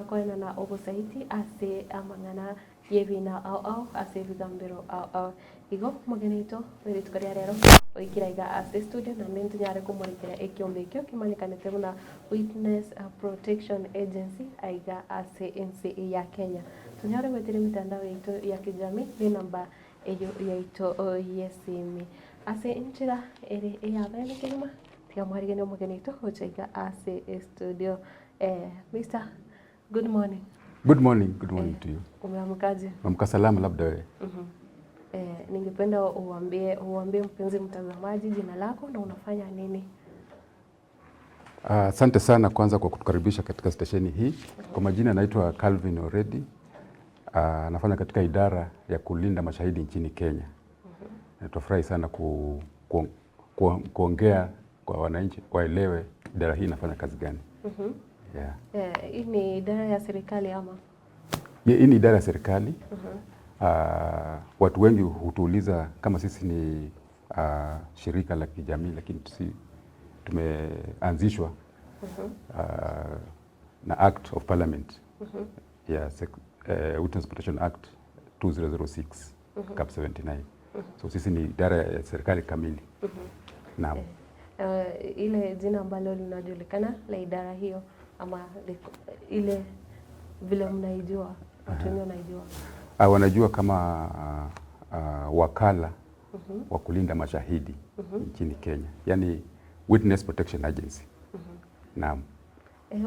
Bakoenana obosaiti ase amang'ana y'ebina ao ao ase ebigambero ao ao. Igo omogeni oito bwe rituko ria rero oikire aiga ase estudio naende ntonyare komorekera ekiombe ekio kemanyekanete buna Witness Protection Agency aiga ase ense ya Kenya. Tonyare goetera emitandao yaito ya kijamii ne enamba eyio yaito y'esimi. Ase enchera ere eyabene kegima, tiga mwariganie omogeni oito gocha iga ase estudio. Mister, good morning. Good morning to you. Umeamkaje? Amka salama, labda wewe. Ningependa uambie mpenzi mtazamaji jina lako na unafanya nini? Asante sana kwanza kwa kutukaribisha katika stesheni hii. Kwa majina naitwa Calvin Oredi. Nafanya katika idara ya kulinda mashahidi nchini Kenya. Na tutafurahi sana kuongea kwa wananchi waelewe idara hii inafanya kazi gani. Yeah. Hii ni idara ya serikali ama? Hii ni idara ya serikali. Watu wengi hutuuliza kama sisi ni shirika la kijamii, lakini sisi tumeanzishwa na Act of Parliament ya Witness Protection Act 2006 Cap 79. So sisi ni idara ya serikali kamili. Naam. Ile jina ambalo linajulikana la idara hiyo ama ile vile mnaijua, watu wengi wanaijua? Wanajua kama wakala wa kulinda mashahidi nchini Kenya, yani Witness Protection Agency. Naam.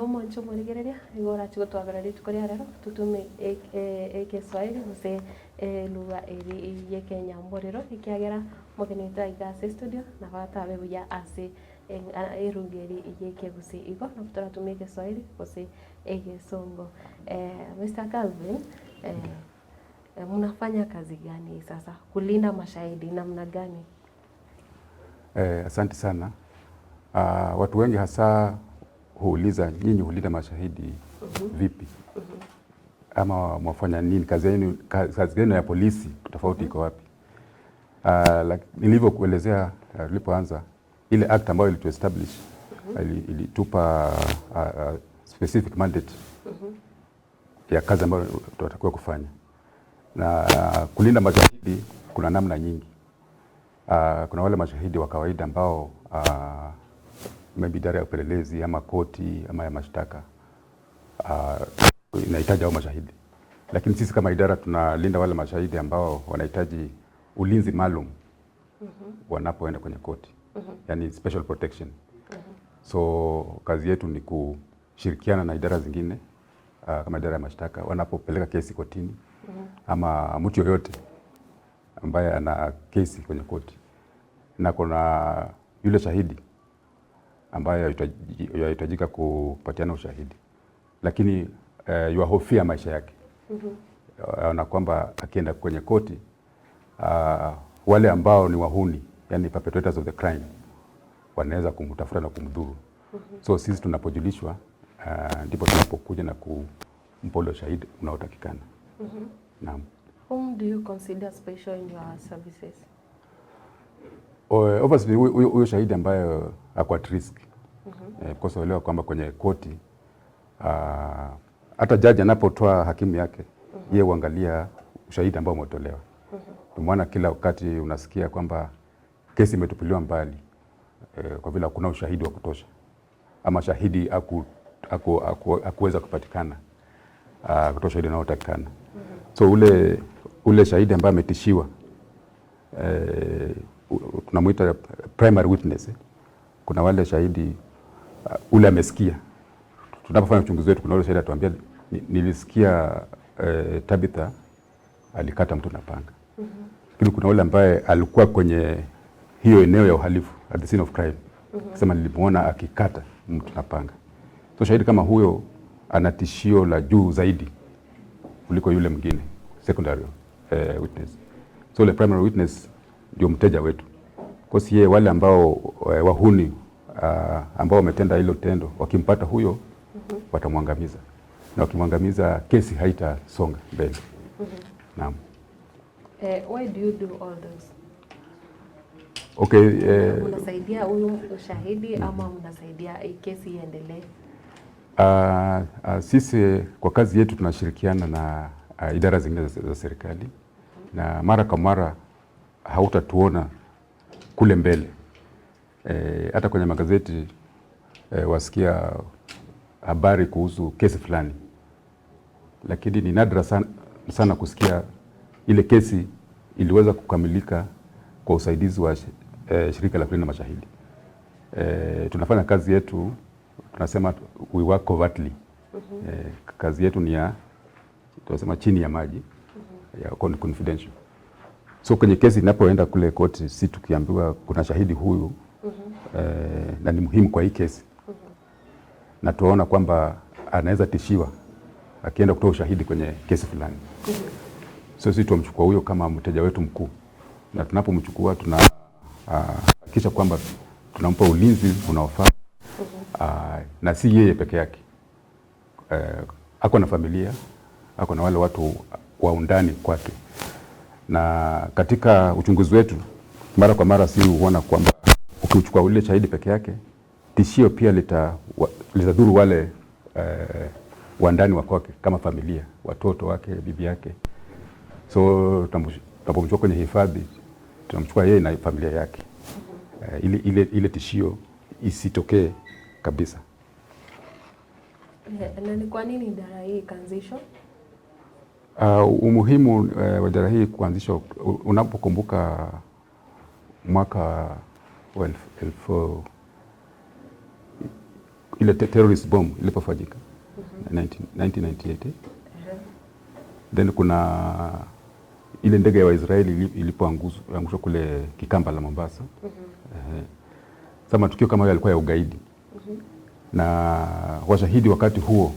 Omwancho omorigereria igo orachi gotwabera rituko ria rero tutume ekeswahili gose elugha eri ye kenyamborero ekiagera omogeni oito aiga ase studio nabo atabe buya ase erugha eri ye ekegusii, igo nabo toratumie ekeswahili gose egesongo. Mr. Calvin, mnafanya kazi gani sasa kulinda mashahidi namna gani? Asante sana. Watu wengi hasa huuliza, nyinyi hulinda mashahidi vipi? Ama mwafanya nini? Kazi yenu ya polisi tofauti iko wapi? Like, nilivyokuelezea tulipoanza, ile act ambayo ilitu establish ilitupa specific mandate ya kazi ambayo tunatakiwa kufanya. Na kulinda mashahidi kuna namna nyingi. Kuna wale mashahidi wa kawaida ambao maybe idara ya upelelezi ama koti ama ya mashtaka inahitaji hao mashahidi, lakini sisi kama idara tunalinda wale mashahidi ambao wanahitaji ulinzi maalum wanapoenda kwenye koti, yani special protection. So kazi yetu ni kushirikiana na idara zingine kama idara ya mashtaka wanapopeleka kesi kotini ama mtu yoyote ambaye ana kesi kwenye koti na kuna yule shahidi ambaye yahitajika kupatiana ushahidi, lakini yuahofia maisha yake na kwamba akienda kwenye koti wale ambao ni wahuni, yani perpetrators of the crime, wanaweza kumtafuta na kumdhuru. So sisi tunapojulishwa ndipo tunapokuja na kumpa ule ushahidi unaotakikana. Naam. Whom do you consider special in your services? Obviously huyo shahidi ambayo ako at risk, because uelewa kwamba kwenye koti hata jaji anapotoa hakimu yake, yeye huangalia ushahidi ambao umetolewa. Ndio maana kila wakati unasikia kwamba kesi imetupiliwa mbali kwa vile hakuna ushahidi wa kutosha ama shahidi hakuweza kupatikana kutoa ushahidi unaotakikana. So ule shahidi ambaye ametishiwa tunamuita primary witness. Kuna wale shahidi ule amesikia. Tunapofanya uchunguzi wetu, kuna ule shahidi atuambia, "Nilisikia Tabitha alikata mtu na panga." Lakini kuna ule ambaye alikuwa kwenye hiyo eneo ya uhalifu, at the scene of crime, sema, "Nilimuona akikata mtu na panga." So shahidi kama huyo ana tishio la juu zaidi kuliko yule mwingine secondary witness. So ule primary witness ndio mteja wetu. Kwa hiyo yeye wale ambao wahuni ambao wametenda hilo tendo wakimpata huyo watamwangamiza, na wakimwangamiza kesi haitasonga mbele. Naam. Why do you do all those? Okay, Unasaidia huyu shahidi ama mnasaidia hii kesi iendelee? Sisi kwa kazi yetu tunashirikiana na idara zingine za serikali na mara kwa mara hautatuona kule mbele. Hata kwenye magazeti wasikia habari kuhusu kesi fulani, lakini ni nadra sana, sana kusikia ile kesi iliweza kukamilika kwa usaidizi wa shirika la kulinda mashahidi. Tunafanya kazi yetu, tunasema we work covertly. Kazi yetu ni ya, tunasema, chini ya maji, ya confidential. So kwenye kesi inapoenda kule koti, si tukiambiwa kuna shahidi huyu na ni muhimu kwa hii kesi na tunaona kwamba anaweza tishiwa akienda kutoa ushahidi kwenye kesi fulani. So sisi tumchukua huyo kama mteja wetu mkuu, na tunapomchukua tuna hakikisha kwamba tunampa ulinzi unaofaa na si yeye peke yake, ako na familia, ako na wale watu wa undani kwake, na katika uchunguzi wetu mara kwa mara si huona kwamba ukichukua ule shahidi peke yake, tishio pia litadhuru wale wandani wa kwake kama familia, watoto wake, bibi yake. So tunapomchukua kwenye hifadhi tunamchukua yeye na familia yake ili ile tishio isitokee kabisa. Na ni kwa nini idara hii ikaanzishwa? Umuhimu wa idara hii kuanzishwa, unapokumbuka mwaka wa elfu ile terrorist bomb ilipofanyika 1998, then kuna ile ndege ya Waisraeli ilipoangushwa kule Kikamba la Mombasa. Sasa matukio kama hayo yalikuwa ya ugaidi na washahidi wakati huo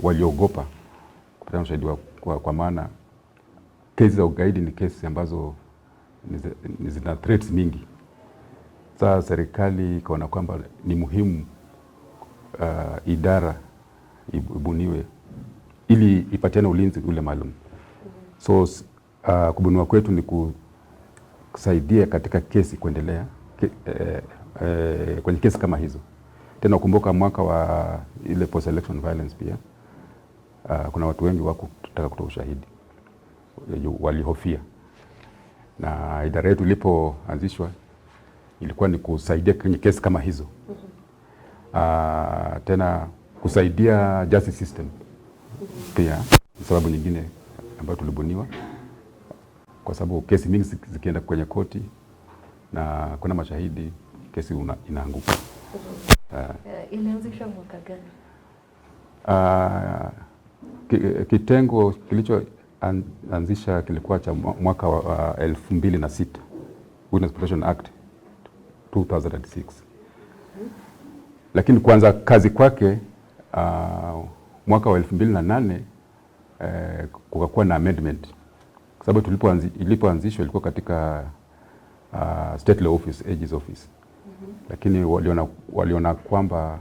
waliogopa kupata ushahidi kwa maana kesi za ugaidi ni kesi ambazo ni zina threats mingi. Sasa serikali ikaona kwamba ni muhimu idara ibuniwe ili ipatiane ulinzi ule maalum. So kubuniwa kwetu ni kusaidia katika kesi kuendelea kwenye kesi kama hizo. Tena ukumbuka mwaka wa ile post election violence pia kuna watu wengi wakutaka kutoa ushahidi, walihofia, na idara yetu ilipoanzishwa ilikuwa ni kusaidia kwenye kesi kama hizo. Tena kusaidia justice system pia ni sababu nyingine ambayo tulibuniwa, kwa sababu kesi mingi zikienda kwenye koti na kuna mashahidi, kesi inaanguka. Ilianzishwa mwaka gani? Kitengo kilichoanzisha kilikuwa cha mwaka wa 2006, Witness Protection Act 2006, lakini kuanza kazi kwake mwaka wa 2008, kukakuwa na amendment kwa sababu ilipoanzishwa ilikuwa katika State Law Office, AG's office, lakini waliona kwamba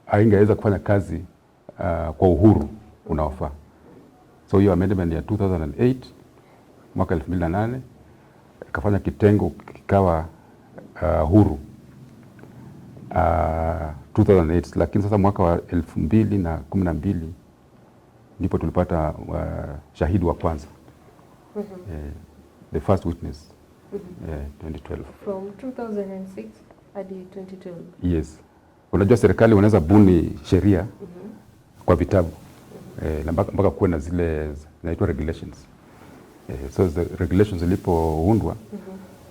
haingeweza kufanya kazi kwa uhuru unaofaa. So hiyo amendment ya 2008, mwaka 2008, ikafanya kitengo kikawa huru 2008, lakini sasa mwaka wa 2012 ndipo tulipata shahidi wa kwanza, the first witness, 2012. From 2006 hadi 2012. Yes. Unajua serikali wanaweza buni sheria kwa vitabu na mpaka kuwe na zile zinaitwa regulations. So the regulations zilipoundwa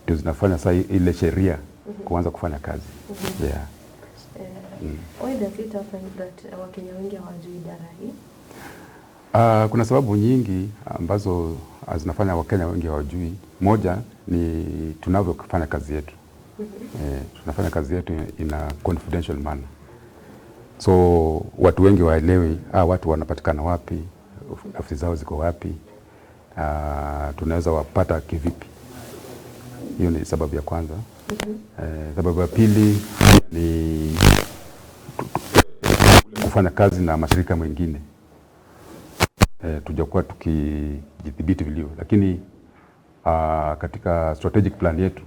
ndio zinafanya sasa ile sheria kuanza kufanya kazi. Yeah. Why does it happen that Wakenya wengi hawajui idara hii? Kuna sababu nyingi ambazo zinafanya Wakenya wengi hawajui. Moja ni tunavyofanya kazi yetu. Tunafanya kazi yetu in a confidential manner. So watu wengi waelewi watu wanapatikana wapi, ofisi zao ziko wapi, tunaweza wapata kivipi. Hiyo ni sababu ya kwanza. Sababu ya pili ni kufanya kazi na mashirika mengine. Tujakuwa tukijidhibiti vilivyo, lakini katika strategic plan yetu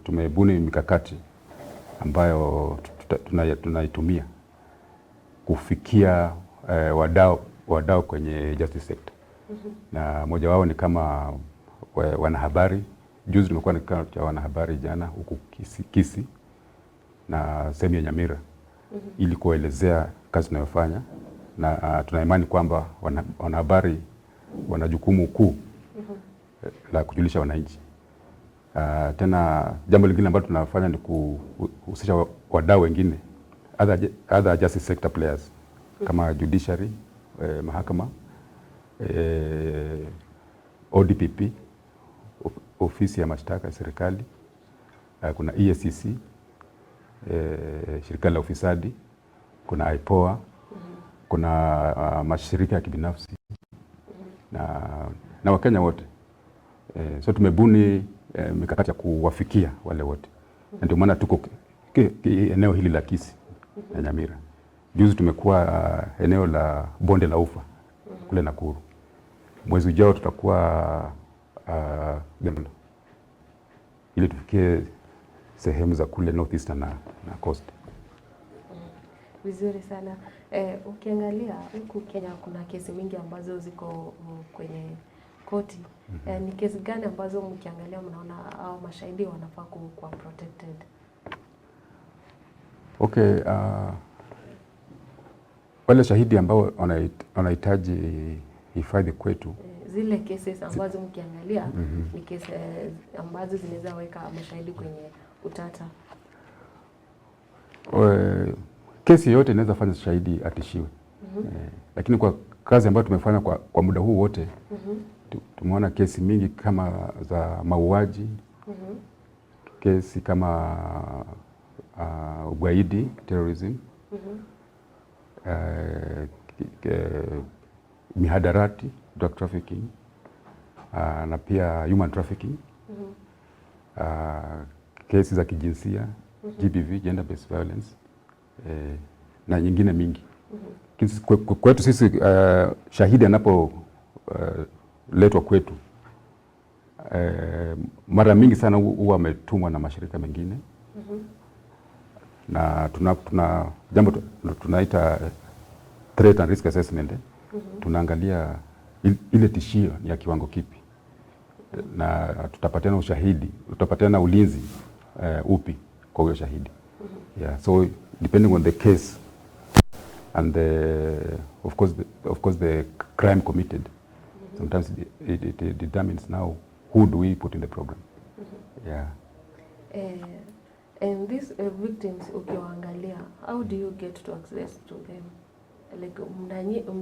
tumebuni mikakati ambayo Tunaitumia kufikia wadau kwenye justice sector na moja wao ni kama wanahabari. Juzi tumekuwa na kikao cha wanahabari jana huku Kisii na sehemu ya Nyamira ili kuwaelezea kazi tunayofanya na tuna imani kwamba wanahabari wana jukumu kuu la kujulisha wananchi. Tena jambo lingine ambalo tunafanya ni kuhusisha wadau wengine, other justice sector players kama judiciary, mahakama, ODPP, ofisi ya mashtaka ya serikali, kuna EACC, shirika la ufisadi, kuna IPOA, kuna mashirika ya kibinafsi na Wakenya wote. So tumebuni mikakati ya kuwafikia wale wote na ndio maana tuko eneo hili la Kisii na Nyamira. Juzi tumekuwa eneo la bonde la Ufa kule Nakuru. Mwezi ujao tutakuwa Gambela ili tufikie sehemu za kule North Eastern na Coast. Vizuri sana. Ukiangalia huku Kenya kuna kesi mingi ambazo ziko kwenye koti. Ni kesi gani ambazo mkiangalia mnaona au mashahidi wanafaa kuwa protected? Okay, wale shahidi ambao wanahitaji hifadhi kwetu Zile cases ambazo mkiangalia ni kesi ambazo zinaweza weka mashahidi kwenye utata. Kesi yoyote inaweza fanya shahidi atishiwe. Lakini kwa kazi ambayo tumefanya kwa muda huu wote tumeona kesi mingi kama za mauaji, kesi kama ugaidi, terrorism, mihadarati, drug trafficking, na pia human trafficking, kesi za kijinsia, GBV, gender based violence, na nyingine mingi. Kwetu sisi shahidi anapo letwa kwetu, mara mingi sana huwa ametumwa na mashirika mengine na tuna jambo tunaita threat and risk assessment. Tunaangalia ile tishio ni ya kiwango kipi na tutapatiana ushahidi, tutapatiana ulinzi upi kwa huyo shahidi. Yeah, so depending on the case and of course the crime committed, sometimes it determines now who do we put in the program. Yeah. And these victims ukiwaangalia, how do you get to access to them? Like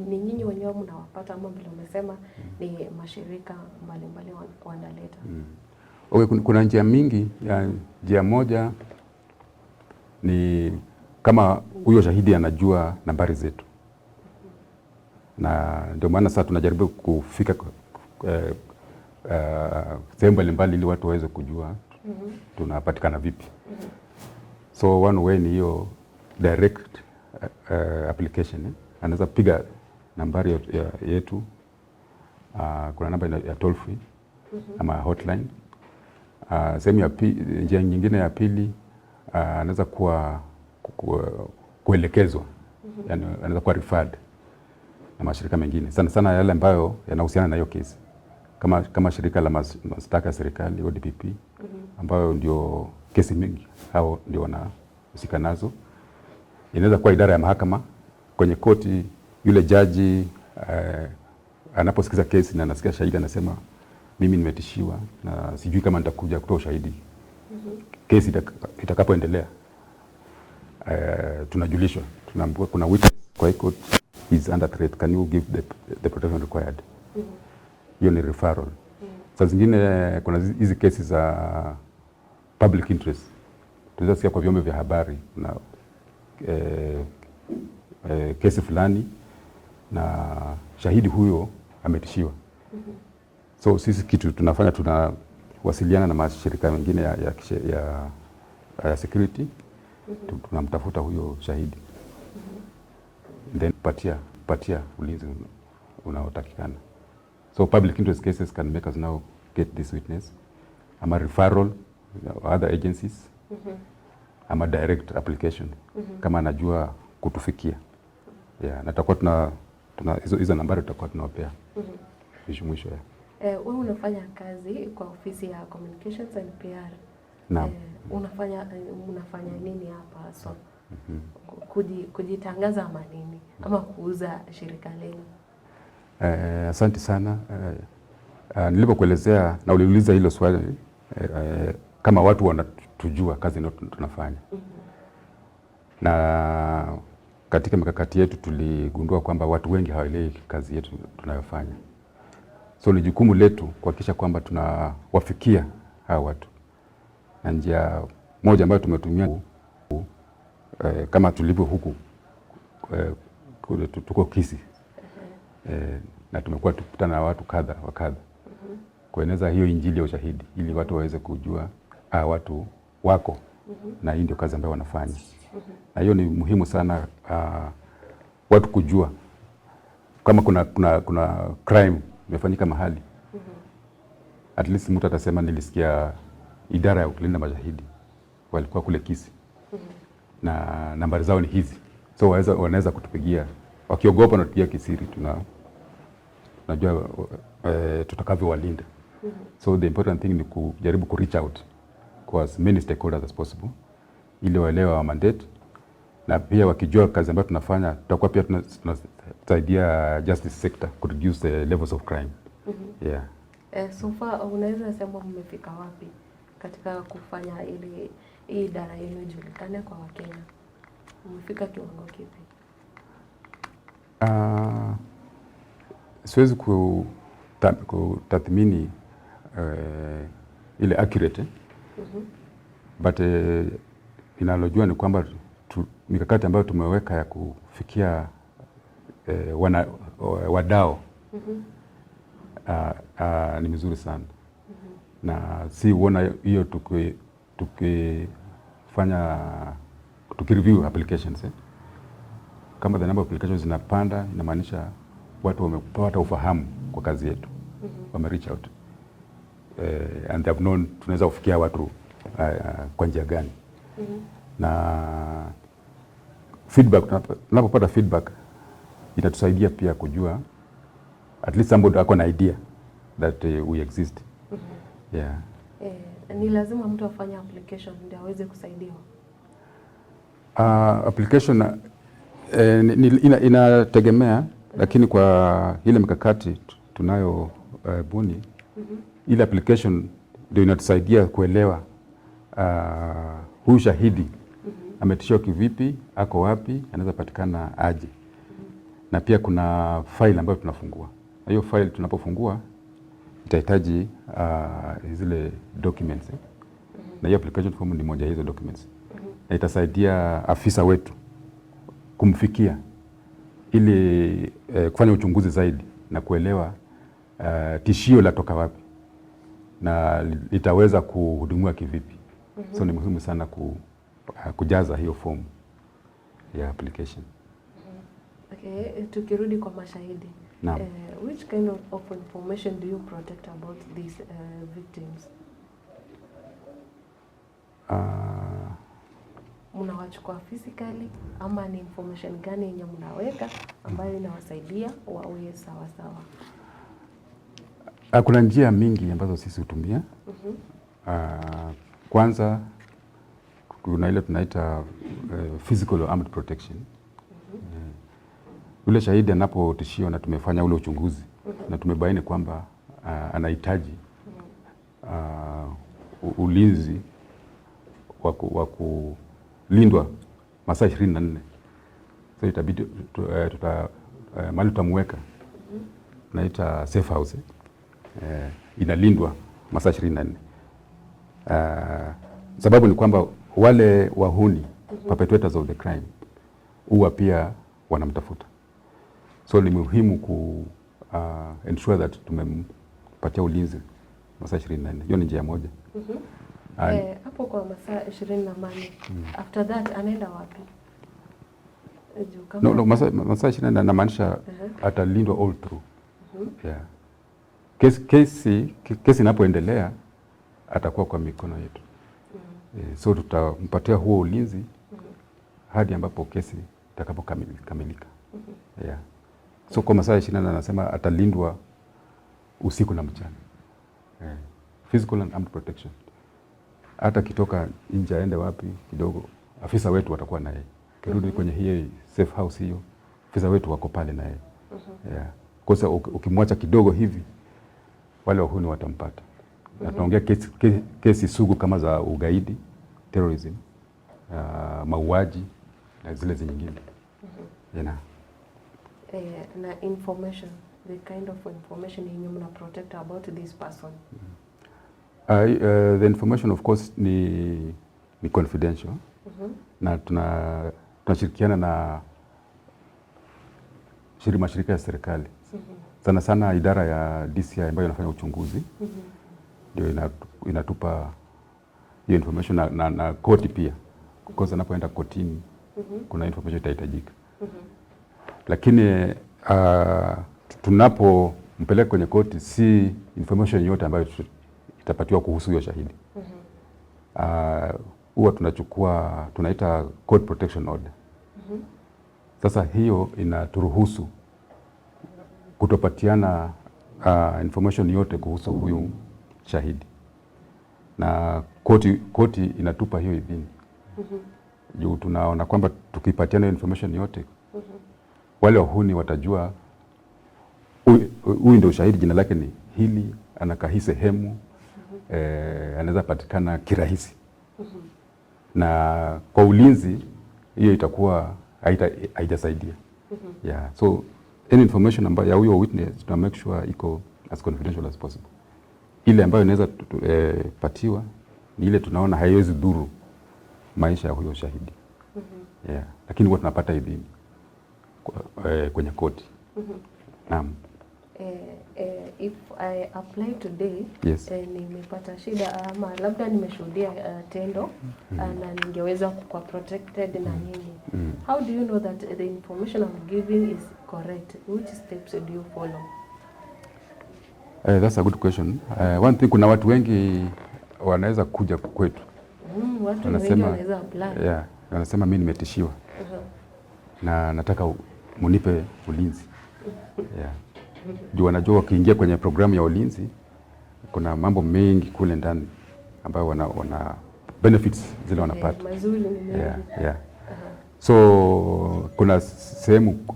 ni nyinyi wenyewe mnawapata ama vile umesema ni mashirika mbalimbali wanaleta? Okay, kuna njia mingi ya, njia moja ni kama huyo shahidi anajua nambari zetu, na ndio maana sasa tunajaribu kufika sehemu mbalimbali ili watu waweze kujua tunapatikana vipi. So one way ni hiyo direct application. Anaweza piga nambari yetu. Kuna namba ya toll free ama hotline. Sehemu ya njia nyingine ya pili, anaweza kuwa kuelekezwa, yani anaweza kuwa referred na mashirika mengine, sana sana yale ambayo yanahusiana na hiyo kesi, kama shirika la mashtaka ya serikali, ODPP, ambayo ndio kesi mingi hao ndio wanahusika nazo. Inaweza kuwa idara ya mahakama kwenye koti, yule jaji anaposikiza kesi na anasikia shahidi anasema, "Mimi nimetishiwa na sijui kama nitakuja kutoa ushahidi kesi itakapoendelea." Tunajulishwa, tunaambiwa kuna witness kwa hii court is under threat, can you give the protection required? Hiyo ni referral. Saa zingine kuna hizi kesi za public interest, tunaweza sikia kwa vyombo vya habari na kesi fulani na shahidi huyo ametishiwa. So sisi kitu tunafanya, tunawasiliana na mashirika mengine ya security, tunamtafuta huyo shahidi, then patia ulinzi unaotakikana. So public interest cases can make us now get this witness, ama referral other agencies. ama direct application kama anajua kutufikia. Yeah, na tutakuwa tuna hizo nambari tutakuwa tunawapea mwisho mwisho, yeah. Wewe unafanya kazi kwa ofisi ya Communications and PR. Naam. Unafanya nini hapa haswa? Kujitangaza ama nini? Ama kuuza shirika lenu? Asante sana. Nilipokuelezea na uliuliza hilo swali kama watu wanatujua kazi ndio tunafanya. Na katika mikakati yetu tuligundua kwamba watu wengi hawaelewi kazi yetu tunayofanya. So ni jukumu letu kuhakikisha kwamba tunawafikia hawa watu, na njia moja ambayo tumetumia kama tulivyo huku tuko Kisii na tumekuwa tukikutana na watu kadha wa kadha kueneza hiyo injili ya ushahidi ili watu waweze kujua watu wako na hii ndio kazi ambayo wanafanya. Na hiyo ni muhimu sana watu kujua kama kuna crime imefanyika mahali, at least mtu atasema nilisikia idara ya kulinda mashahidi walikuwa kule Kisii na nambari zao ni hizi, so wanaweza kutupigia wakiogopa, natupigia kisiri, tunajua tutakavyowalinda. So the important thing ni kujaribu ku reach out kwa as many stakeholders as possible ili waelewe our mandate, na pia wakijua kazi ambayo tunafanya tutakuwa pia tunasaidia justice sector ku reduce the levels of crime. Yeah. So far unaweza sema mmefika wapi katika kufanya ili hii idara yenu ijulikane kwa Wakenya? Mmefika kiwango kipi? Siwezi kutathmini ile accurate, but inalojua ni kwamba mikakati ambayo tumeweka ya kufikia wadau ni mizuri sana na si uona hiyo tukifanya tukireview applications, eh. Kama the number of applications zinapanda, inamaanisha watu wamepata ufahamu kwa kazi yetu, wame reach out and they have known tunaweza kufikia watu kwa njia gani na feedback, tunapopata feedback itatusaidia pia kujua at least somebody ako na idea that we exist. Yeah. Ni lazima mtu afanye application ndio aweze kusaidiwa? Application inategemea, lakini kwa ile mikakati tunayo buni, ile application ndio inatusaidia kuelewa huyu shahidi ametishiwa kivipi, ako wapi, anaweza patikana aje. Na pia kuna file ambayo tunafungua, na hiyo file tunapofungua itahitaji zile documents, eh. Na hiyo application form ni moja ya hizo documents na itasaidia afisa wetu kumfikia ili kufanya uchunguzi zaidi na kuelewa tishio latoka wapi na litaweza kuhudumiwa kivipi. So ni muhimu sana kujaza hiyo fomu ya application. Okay, tukirudi kwa mashahidi. Naam. Which kind of information do you protect about these victims? Mnawachukua physically ama ni information gani yenye mnaweka ambayo inawasaidia wawe sawa sawa? Kuna njia mingi ambazo sisi hutumia. Kwanza kuna ile tunaita physical armed protection. Yule shahidi anapotishiwa na tumefanya ule uchunguzi na tumebaini kwamba anahitaji ulinzi wa kulindwa masaa 24, so itabidi mahali tutamuweka tunaita safe house, inalindwa masaa 24. Sababu ni kwamba wale wahuni, perpetrators of the crime, huwa pia wanamtafuta, so ni muhimu ku ensure that tumempatia ulinzi masaa 24. Hiyo ni njia moja. Hapo kwa masaa 24. After that anaenda wapi? Juu kama No, masaa 24 namaanisha atalindwa all through. Yeah. Kesi inapoendelea atakuwa kwa mikono yetu. So tutampatia huo ulinzi hadi ambapo kesi itakapokamilika. Yeah. So kwa masaa 24 anasema atalindwa usiku na mchana. Physical and armed protection. Hata akitoka nje aende wapi kidogo, afisa wetu watakuwa na yeye. Kirudi kwenye hiyo safe house hiyo, afisa wetu wako pale na yeye. Yeah. Kosa ukimwacha kidogo hivi, wale wahuni watampata. Na tunaongea kesi sugu kama za ugaidi, terrorism, mauaji na zile zingine. Yeah. Na information, the kind of information yenye mna protect about this person? The information, of course, ni confidential na tunashirikiana na mashirika ya serikali, sana sana idara ya DCI ambayo inafanya uchunguzi, ndio inatupa hiyo information na koti pia, because anapoenda kotini kuna information itahitajika. Lakini tunapompeleka kwenye koti, si information yote ambayo itapatiwa kuhusu huyo shahidi. Huwa tunachukua, tunaita court protection order. Sasa hiyo inaturuhusu kutopatiana information yote kuhusu huyu shahidi, na koti inatupa hiyo idhini juu tunaona kwamba tukipatiana hiyo information yote, wale wahuni watajua huyu ndio shahidi, jina lake ni hili, anakaa hii sehemu, anaweza patikana kirahisi, na kwa ulinzi hiyo itakuwa haijasaidia. Yeah. So any information ambayo ya huyo witness, tuna make sure iko as confidential as possible. Ile ambayo inaweza patiwa ni ile tunaona haiwezi dhuru maisha ya huyo shahidi. Yeah. Lakini huwa tunapata idhini kwenye koti. Naam. If I apply today, nimepata shida ama labda nimeshuhudia tendo na ningeweza kuwa protected na nyinyi. How do you know that the information I'm giving is correct? Which steps do you follow? That's a good question. One thing, kuna watu wengi wanaweza kuja kwetu. Watu wengi wanaweza apply. Yeah, wanasema, "Mi nimetishiwa na nataka munipe ulinzi." Yeah. Juu wanajua wakiingia kwenye programu ya ulinzi kuna mambo mengi kule ndani ambayo wana benefits zile wanapata. Mazuri ni mengi. Yeah. So kuna sehemu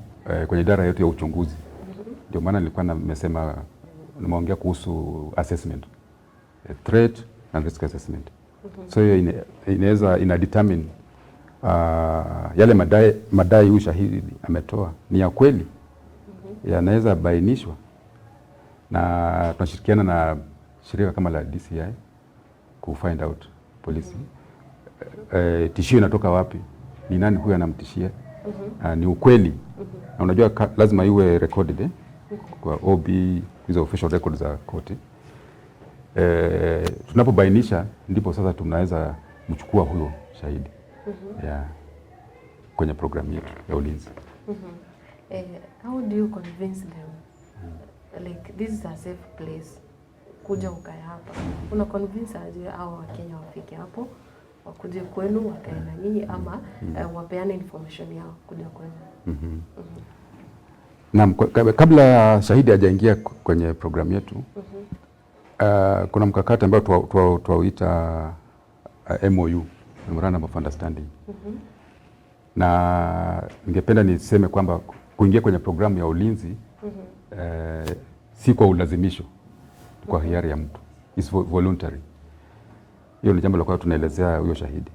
kwenye idara yetu ya uchunguzi, ndio maana nilikuwa nimesema, nimeongea kuhusu assessment, threat and risk assessment. So hiyo inaweza ina determine yale madai huyu shahidi ametoa ni ya kweli, yanaweza bainishwa, na tunashirikiana na shirika kama la DCI ku find out polisi, tishio inatoka wapi, ni nani huyu anamtishia, ni ukweli? Na unajua lazima iwe recorded, eh, kwa OB, hizo official records za koti. Tunapobainisha ndipo sasa tunaweza mchukua huyo shahidi, yeah, kwenye programu yetu ya ulinzi. How do you convince them? Like, this is a safe place. Kuja ukae hapa. Una convince aje hao Wakenya wafike hapo, wakuje kwenu wakae na nyinyi ama wapeane information yao kuja kwenu? Naam, kabla shahidi hajaingia kwenye programu yetu, kuna mkakati ambao twauita MOU, Memorandum of Understanding. Na ningependa niseme kwamba kuingia kwenye programu ya ulinzi si kwa ulazimisho, kwa hiari ya mtu, it's voluntary. Hiyo ni jambo la kwanza tunaelezea huyo shahidi,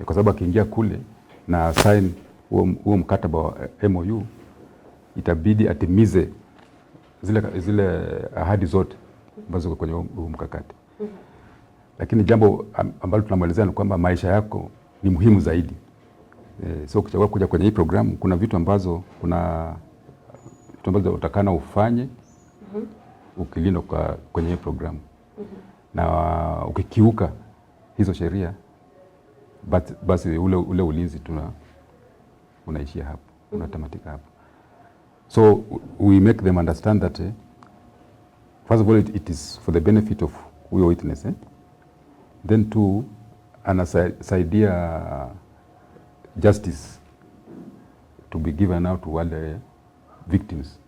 kwa sababu akiingia kule na sign huo mkataba wa MOU, itabidi atimize zile ahadi zote ambazo ziko kwenye huo mkakati. Lakini jambo ambalo tunamwelezea ni kwamba maisha yako ni muhimu zaidi. So ukichagua kuja kwenye hii programu, kuna vitu ambazo utakana ufanye ukilindwa kwenye hii programu, na ukikiuka hizo sheria, basi ule ulinzi unaishia hapo, unatamatika hapo. So we make them understand that first of all, it is for the benefit of huyo witness, eh? Then two, Anasaidia justice to be given out to wale victims,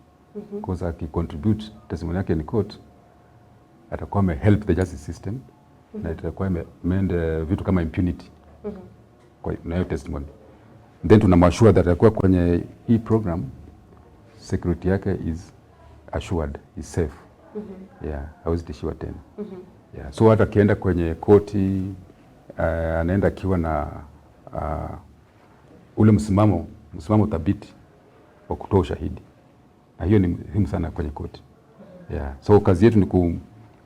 because akicontribute testimony yake in court, atakuwa ame help the justice system na itakuwa imeend vitu kama impunity kwa na hiyo testimony. Then tunamwassure that atakuwa kwenye hii program, security yake is assured, is safe. Yeah, hawezi tishiwa tena. Yeah. So hata akienda kwenye koti, anaenda akiwa na ule msimamo thabiti wa kutoa ushahidi, na hiyo ni muhimu sana kwenye koti. Yeah. So kazi yetu ni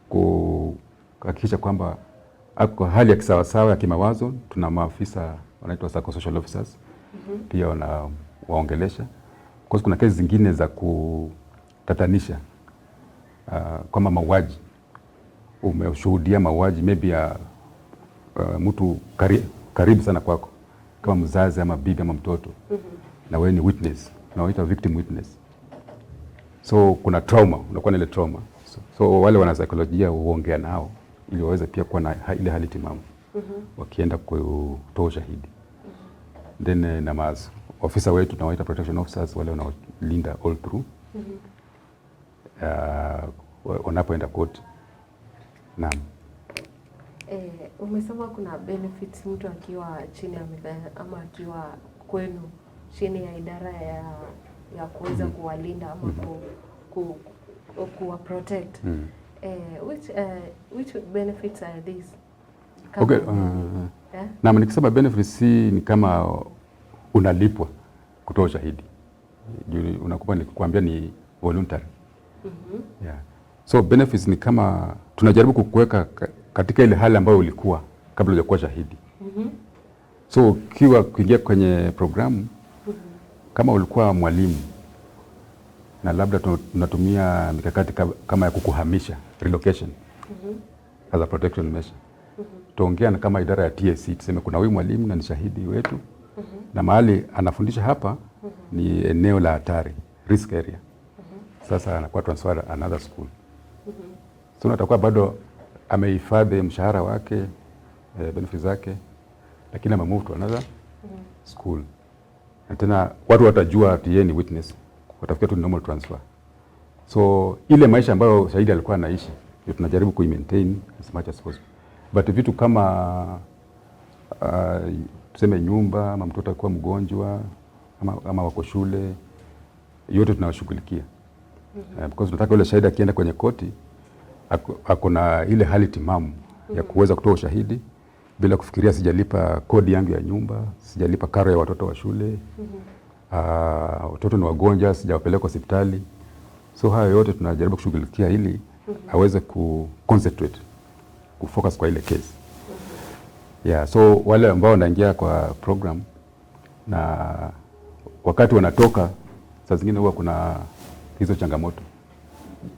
kuhakikisha kwamba ako hali ya kisawasawa ya kimawazo. Tuna maafisa wanaitwa psychosocial officers, pia wana waongelesha, kwa kuna kesi zingine za kutatanisha, kama mauaji, umeshuhudia mauaji maybe ya mtu karibu sana kwako kama mzazi ama bibi ama mtoto, na wewe ni witness, unaoita victim witness, so kuna trauma, unakuwa na ile trauma. So wale wanasaikolojia huongea nao ili waweze pia kuwa na ile hali timamu wakienda kutoa ushahidi. Then na maofisa wetu tunawaita protection officers, wale wanaolinda all through wanapoenda court. Naam. Umesema kuna benefits mtu akiwa chini ya ama akiwa kwenu chini ya idara ya kuweza kuwalinda ama kuwa protect. Which benefits are these? Kama Okay, eh? Naam, nikisema benefits, si ni kama unalipwa kutoa ushahidi. Juu unakupa nikikwambia ni voluntary. Yeah. So benefits ni kama tunajaribu kukuweka katika ile hali ambayo ulikuwa kabla hujakuwa shahidi. So ukiwa kuingia kwenye programu, kama ulikuwa mwalimu na labda tunatumia mikakati kama ya kukuhamisha, relocation, as a protection measure. Tuongea na kama idara ya TSC, tuseme kuna huyu mwalimu na ni shahidi wetu, na mahali anafundisha hapa ni eneo la hatari, risk area. Sasa anakuwa transfer another school. So atakuwa bado amehifadhi mshahara wake, benefits zake, lakini ame move to another school. Na tena watu watajua ati yeye ni witness, watafikia tu ni normal transfer. So ile maisha ambayo shahidi alikuwa anaishi ndio tunajaribu kuimaintain as much as possible. But vitu kama tuseme nyumba ama mtoto akiwa mgonjwa ama wako shule, yote tunawashughulikia. Because tunataka yule shahidi akienda kwenye koti ako na ile hali timamu ya kuweza kutoa ushahidi bila kufikiria sijalipa kodi yangu ya nyumba, sijalipa karo ya watoto wa shule, watoto ni wagonjwa, sijawapeleka hospitali. So hayo yote tunajaribu kushughulikia ili aweze ku concentrate, kufocus kwa ile case. Yeah, so wale ambao wanaingia kwa program na wakati wanatoka, saa zingine huwa kuna hizo changamoto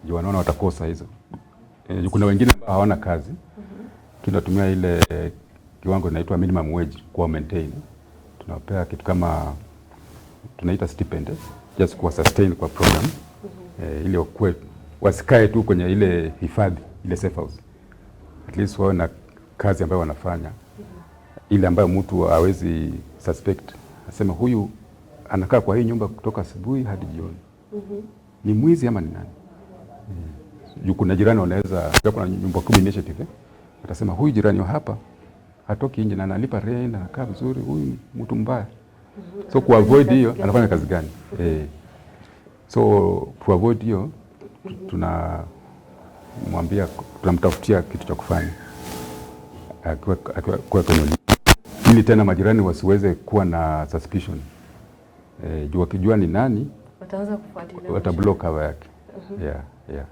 juu wanaona watakosa hizo. Kuna wengine ambao hawana kazi, lakini tunatumia ile kiwango inaitwa minimum wage kuwa maintain. Tunawapea kitu kama tunaita stipend, just kuwa sustain kwa program, ili wakuwe wasikae tu kwenye ile hifadhi, ile safe house, at least wawe na kazi ambayo wanafanya, ile ambayo mtu hawezi suspect, aseme huyu anakaa kwa hii nyumba kutoka asubuhi hadi jioni, ni mwizi ama ni nani? Juu kuna jirani wanaweza, kuna Nyumba Kumi initiative, watasema huyu jirani wa hapa hatoki nje na analipa rent, anakaa vizuri, huyu ni mtu mbaya. So ku avoid hiyo, anafanya kazi gani? So to avoid hiyo, tunamwambia, tunamtafutia kitu cha kufanya akiwa kwenye, ili tena majirani wasiweze kuwa na suspicion, juu wakijua ni nani Wataanza kufuatilia. Wata block cover yake. Yeah.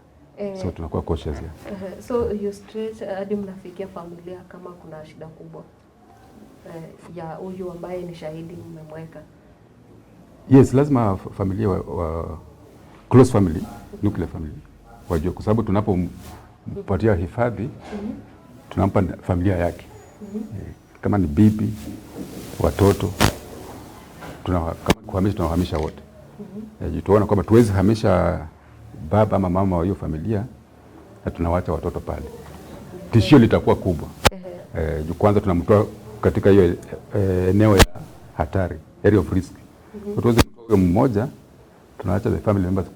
So tunakuwa cautious, yeah. So you stretch hadi mnafikia familia kama kuna shida kubwa ya huyu ambaye ni shahidi mmemweka? Yes, lazima familia wa close family, nuclear family wajue, kwa sababu tunapompatia hifadhi tunampa familia yake. Kama ni bibi, watoto, kama kuhamisha, tunawahamisha wote. Tuona kwamba tuwezi hamisha baba ama mama wa hiyo familia na tunawacha watoto pale, tishio litakuwa kubwa. Juu kwanza tunamtoa katika hiyo eneo ya hatari, area of risk. Tuweze kutoa huyo mmoja, tunaacha the family members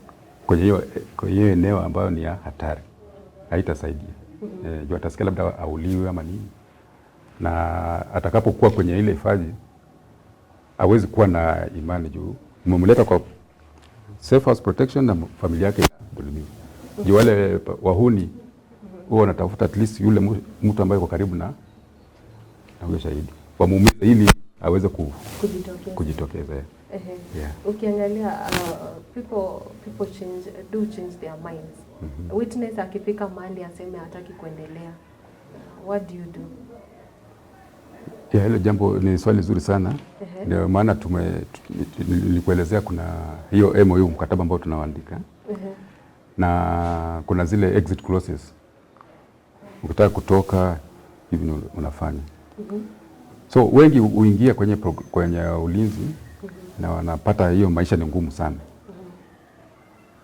kwenye hiyo eneo ambayo ni ya hatari, haitasaidia. Juu atasikia labda auliwe ama nini, na atakapokuwa kwenye ile hifadhi hawezi kuwa na imani juu umemleta kwa safe house protection na familia yake inadhulumiwa. Juu wale wahuni huwa wanatafuta at least yule mtu ambaye yuko karibu na huyo shahidi wamuumize ili aweze Kujitokeza. Kujitokeza. Ehe. Yeah. Ukiangalia people change do change their minds. Witness akifika mahali aseme hataki kuendelea, what do you do? Yeah, hilo jambo ni swali zuri sana. Ndio maana nilikuelezea kuna hiyo MOU, mkataba ambao tunaoandika, na kuna zile exit clauses. Ukitaka kutoka hivi ni unafanya. So wengi huingia kwenye ulinzi na wanapata hiyo maisha ni ngumu sana.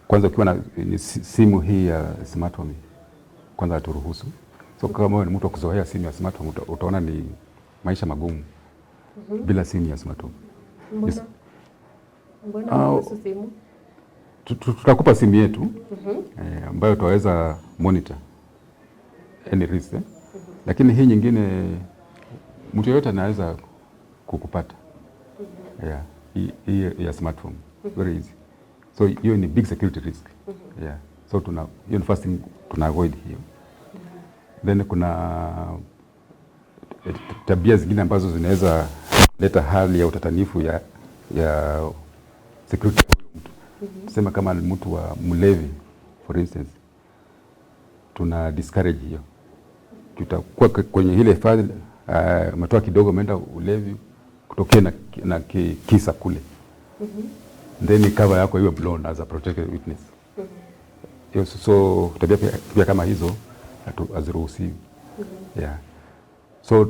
Kwanza ukiwa na ni simu hii ya smartphone, kwanza haturuhusu. So kama wewe ni mtu wa kuzoea simu ya smartphone, utaona ni maisha magumu bila simu ya smartphone. Mbona Yes. mbona kuhusu simu? Tutakupa simu yetu ambayo tutaweza monitor any risk, eh? Lakini hii nyingine mtu yeyote anaweza kukupata. Yeah. Hii ya smartphone, very easy. So hiyo ni big security risk. Yeah. So tuna hiyo ni first thing tuna avoid hiyo. Then kuna tabia zingine ambazo zinaweza leta hali ya utatanifu ya security ya huyo mtu. Tuseme kama ni mtu wa mlevi, for instance, tuna discourage hiyo. Tutakuwa kwenye ile hifadhi, umetoa kidogo, umeenda ulevi, kutokea na kisa kule, then cover yako iwe blown as a protected witness. Hiyo so tabia pia kama hizo haziruhusiwi. Yeah. So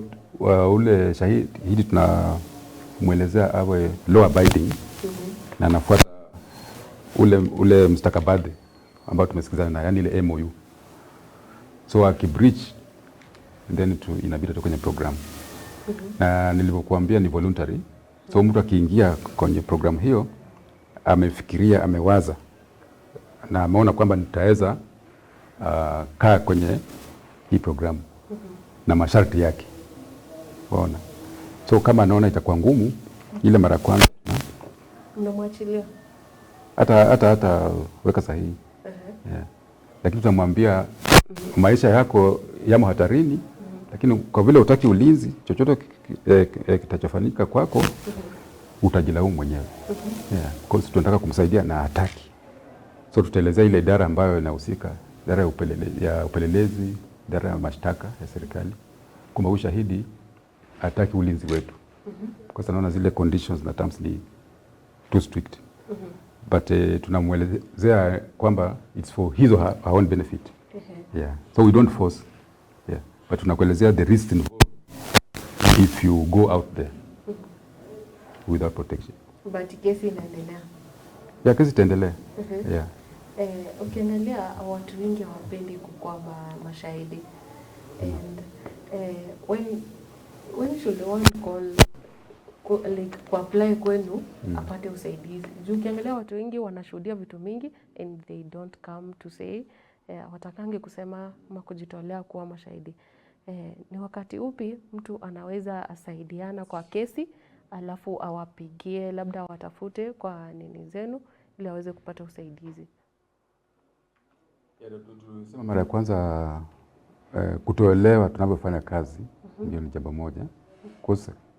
ule shahidi tunamwelezea awe law abiding na anafuata ule mstakabadhi ambao tumesikizana na, yani ile MOU. So akibreach, then inabidi tu kwenye program, na nilivyokuambia ni voluntary. So mtu akiingia kwenye program hiyo amefikiria, amewaza na ameona kwamba nitaweza kaa kwenye hii programu na masharti yake, waona. So kama anaona itakuwa ngumu ile mara ya kwanza, Mnamwachilia? hata weka sahihi, yeah. Lakini tutamwambia maisha yako yamo hatarini, lakini kwa vile utaki ulinzi, chochote kitachofanyika kwako utajilaumu mwenyewe. Yeah. Because tunataka kumsaidia na hataki, so tutaelezea ile idara ambayo inahusika, idara ya upelelezi, idara ya mashtaka ya serikali, kwamba huyu shahidi hataki ulinzi wetu, kwa sababu naona zile conditions na terms ni too strict, but tunamwelezea kwamba it's for his or her own benefit. Yeah. So we don't force. Yeah. But tunakuelezea the risk involved if you go out there without protection. But kesi inaendelea. Yeah, kesi itaendelea. Yeah. Ukiangalia watu wengi hawapendi kukuwa mashahidi and when should one call like kuapply kwenu apate usaidizi? Juu ukiangalia watu wengi wanashuhudia vitu mingi and they don't come to say, watakange kusema ama kujitolea kuwa mashahidi. Ni wakati upi mtu anaweza asaidiana kwa kesi alafu awapigie, labda watafute kwa nini zenu ili aweze kupata usaidizi? Tulisema mara ya kwanza, kutoelewa tunavyofanya kazi ndio ni jambo moja. Kwa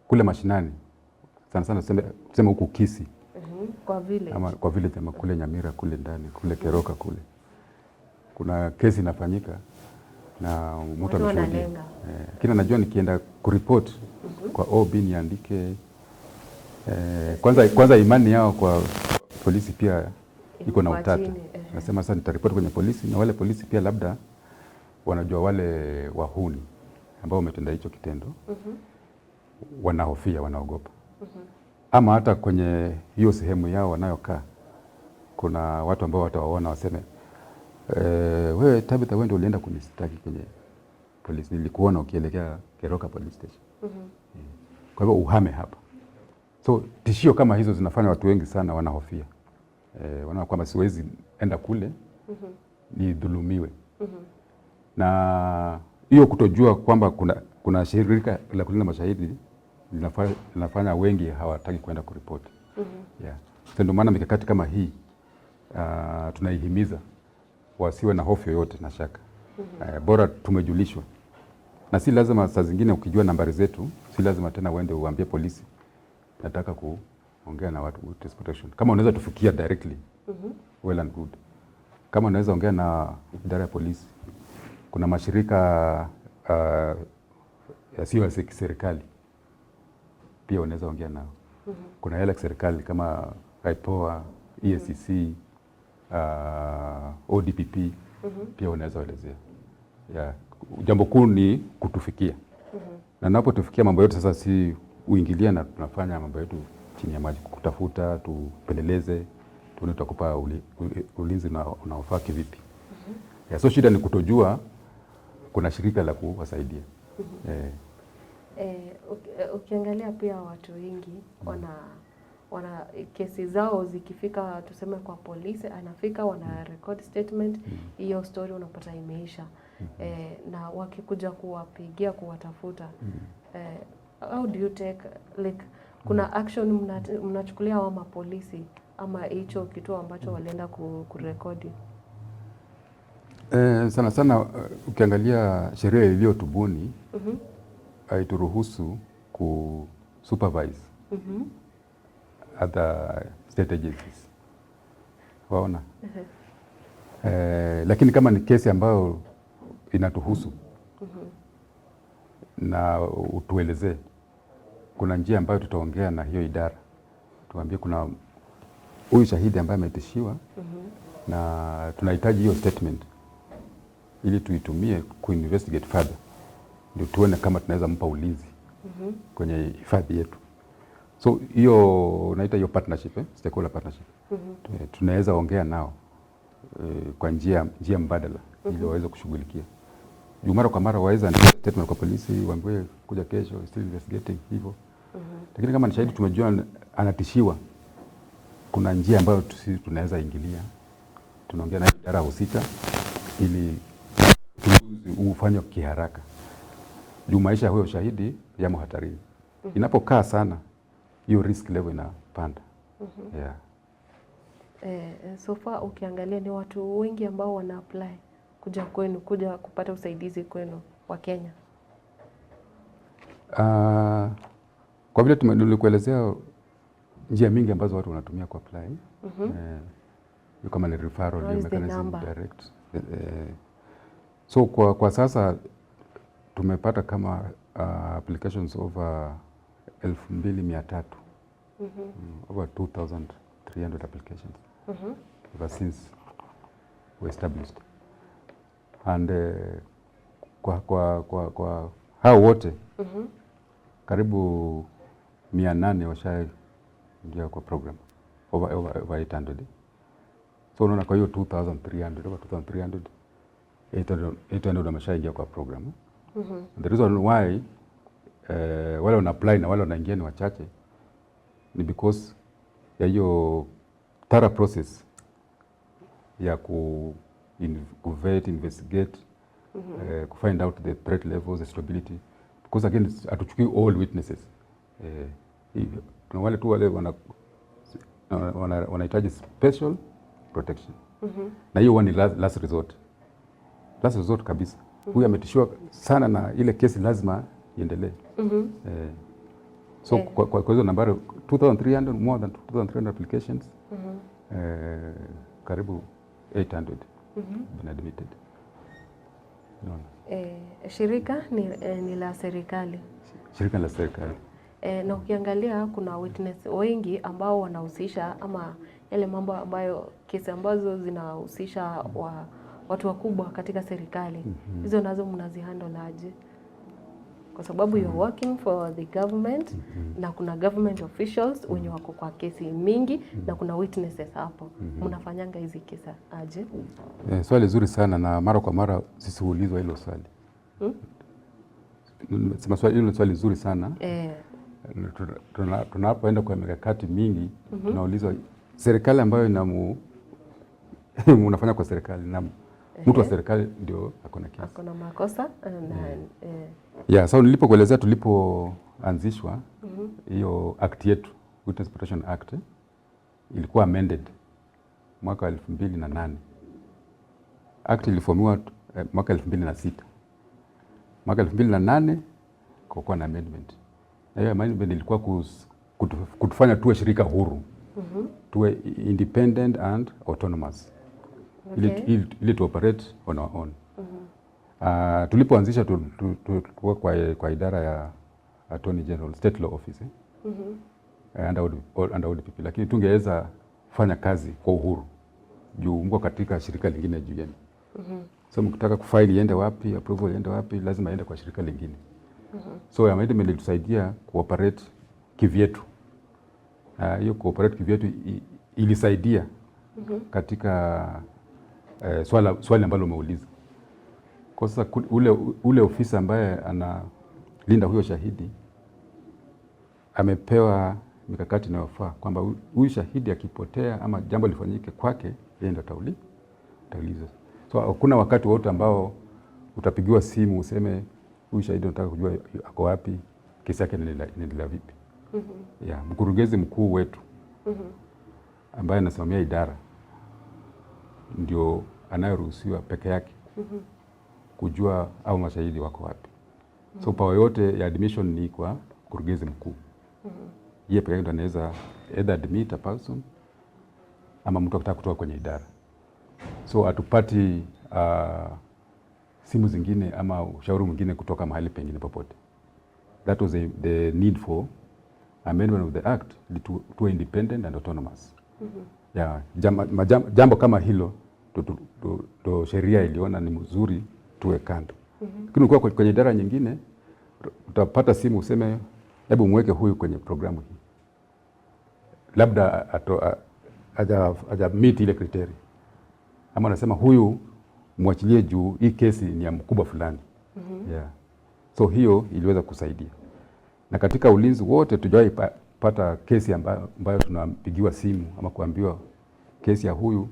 kule mashinani sana sana, tuseme huku Kisii Kwa vile ama kwa vile ama kule Nyamira kule ndani kule Keroka kule kuna kesi inafanyika na mtu Watu ameshuhudia, wanalenga. lakini anajua nikienda kuripoti kwa OB niandike, kwanza imani yao kwa polisi pia iko na Imekuwa utata. chini, ehe. Nasema sasa nitaripoti kwenye polisi na wale polisi pia labda wanajua wale wahuni ambao wametenda hicho kitendo, wanahofia, wanaogopa, ama hata kwenye hiyo sehemu yao wanayokaa kuna watu ambao watawaona waseme, wewe Tabitha, wewe ndio ulienda kunistaki kwenye Polisi, nilikuona ukielekea Keroka Police Station. Kwa hivyo uhame hapa." So tishio kama hizo zinafanya watu wengi sana wanahofia, wanaona kwamba siwezi enda kule nidhulumiwe. Na hiyo kutojua kwamba kuna shirika la kulinda mashahidi linafanya wengi hawataki kwenda kuripoti. Yeah. So ndio maana mikakati kama hii tunaihimiza wasiwe na hofu yoyote na shaka. Bora tumejulishwa, na si lazima saa zingine ukijua nambari zetu, si lazima tena uende uambie polisi nataka kuongea na watu witness protection. Kama unaweza tufikia directly, well and good. Kama unaweza ongea na idara ya polisi, kuna mashirika yasiyo ya serikali pia unaweza ongea nao. Kuna yale ya serikali kama IPOA, EACC, ODPP pia unaweza elezea. Yeah. Jambo kuu ni kutufikia. Na napotufikia mambo yote sasa si uingilia na tunafanya mambo yetu chini ya maji, kutafuta, tupeleleze, tuone tutakupa ulinzi unaofaa kivipi. Yeah, so shida ni kutojua kuna shirika la kuwasaidia. Ukiangalia pia watu wengi wana kesi zao zikifika tuseme kwa polisi, anafika wana record statement, hiyo story unapata imeisha. Na wakikuja kuwapigia kuwatafuta, how do you take, like kuna action mnachukulia hao mapolisi ama hicho kituo ambacho walienda kurekodi? Sana sana ukiangalia sheria iliyotubuni haituruhusu ku supervise other state agencies. Waona? Lakini kama ni kesi ambayo inatuhusu na utuelezee, kuna njia ambayo tutaongea na hiyo idara, tuambie kuna huyu shahidi ambaye ametishiwa na tunahitaji hiyo statement ili tuitumie kuinvestigate further, ndio tuone kama tunaweza mpa ulinzi kwenye hifadhi yetu. So hiyo naita hiyo partnership, eh? Stakeholder partnership. Tunaweza ongea nao kwa njia mbadala ili waweze kushughulikia. Juu mara kwa mara waweza andika statement kwa polisi, waambiwe kuja kesho, still investigating hivyo. Lakini kama ni shahidi tumejua anatishiwa, kuna njia ambayo sisi tunaweza ingilia, tunaongea na idara husika ili uchunguzi ufanywe kiharaka. Juu maisha ya huyo shahidi yamo hatarini. Inapokaa sana, hiyo risk level inapanda. Yeah. So far ukiangalia ni watu wengi ambao wana apply kuja kwenu, kuja kupata usaidizi kwenu wa Kenya? Kwa vile nilikuelezea njia mingi ambazo watu wanatumia ku apply. Kama ni referral, What is the mechanism, number? Direct. So kwa sasa tumepata kama applications over 2300. Over 2300 applications ever since we established. And kwa hao wote karibu 800 washaingia kwa program, over 800. So unaona kwa hiyo 2300, over 2300, 800, 800 wameshaingia kwa program. And the reason why wale wana apply na wale wanaingia ni wachache ni because ya hiyo thorough process ya ku vet, investigate, ku find out the threat levels, the suitability, because again hatuchukui all witnesses. Kuna wale tu wale wanahitaji special protection na hiyo huwa ni last resort, last resort kabisa. Huyu ametishiwa sana na ile kesi lazima iendelee. So kwa hizo nambari 2300, more than 2300 applications, karibu 800 been admitted. Unaona? Shirika ni la serikali. Shirika la serikali. Na ukiangalia kuna witness wengi ambao wanahusisha ama yale mambo ambayo kesi ambazo zinahusisha watu wakubwa katika serikali, hizo nazo mnazihandle aje? Kwa sababu you're working for the government na kuna government officials wenye wako kwa kesi mingi na kuna witnesses hapo, mnafanyanga hizi kesi aje? Swali zuri sana na mara kwa mara sisi huulizwa hilo swali. Sema swali hilo ni swali zuri sana. Tunapoenda kwa mikakati mingi, tunaulizwa serikali ambayo inamu unafanya kwa serikali na mtu wa serikali ndio ako na kesi. Ako na makosa na Yeah, so nilipokuelezea tulipoanzishwa, hiyo act yetu, Witness Protection Act, ilikuwa amended mwaka wa 2008. Act iliformiwa mwaka 2006. Mwaka 2008 kukakuwa na amendment, na hiyo amendment ilikuwa kutufanya tuwe shirika huru, tuwe independent and autonomous ili to operate on our own. Tulipoanzisha tulikuwa kwa idara ya Attorney General, State Law Office, eh? Under ODPP, lakini tungeweza fanya kazi kwa uhuru juu mko katika shirika lingine juu yenu. So mkitaka kufile iende wapi, approval iende wapi, lazima iende kwa shirika lingine. So amendment ilitusaidia kuoperate kivyetu. Hiyo kuoperate kivyetu ilisaidia katika swali ambalo umeuliza. Kwa sasa ule ofisa ambaye analinda huyo shahidi amepewa mikakati inayofaa kwamba huyu shahidi akipotea ama jambo lifanyike kwake, yeye ndo ataulizwa. So hakuna wakati wote ambao utapigiwa simu useme huyu shahidi unataka kujua ako wapi, kesi yake inaendelea vipi. Yeah, mkurugenzi mkuu wetu ambaye anasimamia idara ndio anayeruhusiwa peke yake kujua au mashahidi wako wapi. So power yote ya admission ni kwa mkurugenzi mkuu. Yeye peke yake ndo anaweza either admit a person ama mtu akitaka kutoka kwenye idara. So hatupati simu zingine ama ushauri mwingine kutoka mahali pengine popote. That was the need for amendment of the act ili tuwe independent and autonomous. Yeah, jambo kama hilo ndo sheria iliona ni mzuri tuwe kando. Lakini ukiwa kwenye idara nyingine utapata simu useme hebu mweke huyu kwenye programu hii, labda haja meet ile criteria, ama anasema huyu mwachilie juu hii kesi ni ya mkubwa fulani. Yeah. So hiyo iliweza kusaidia, na katika ulinzi wote tujawahi pata kesi ambayo tunapigiwa simu ama kuambiwa kesi ya huyu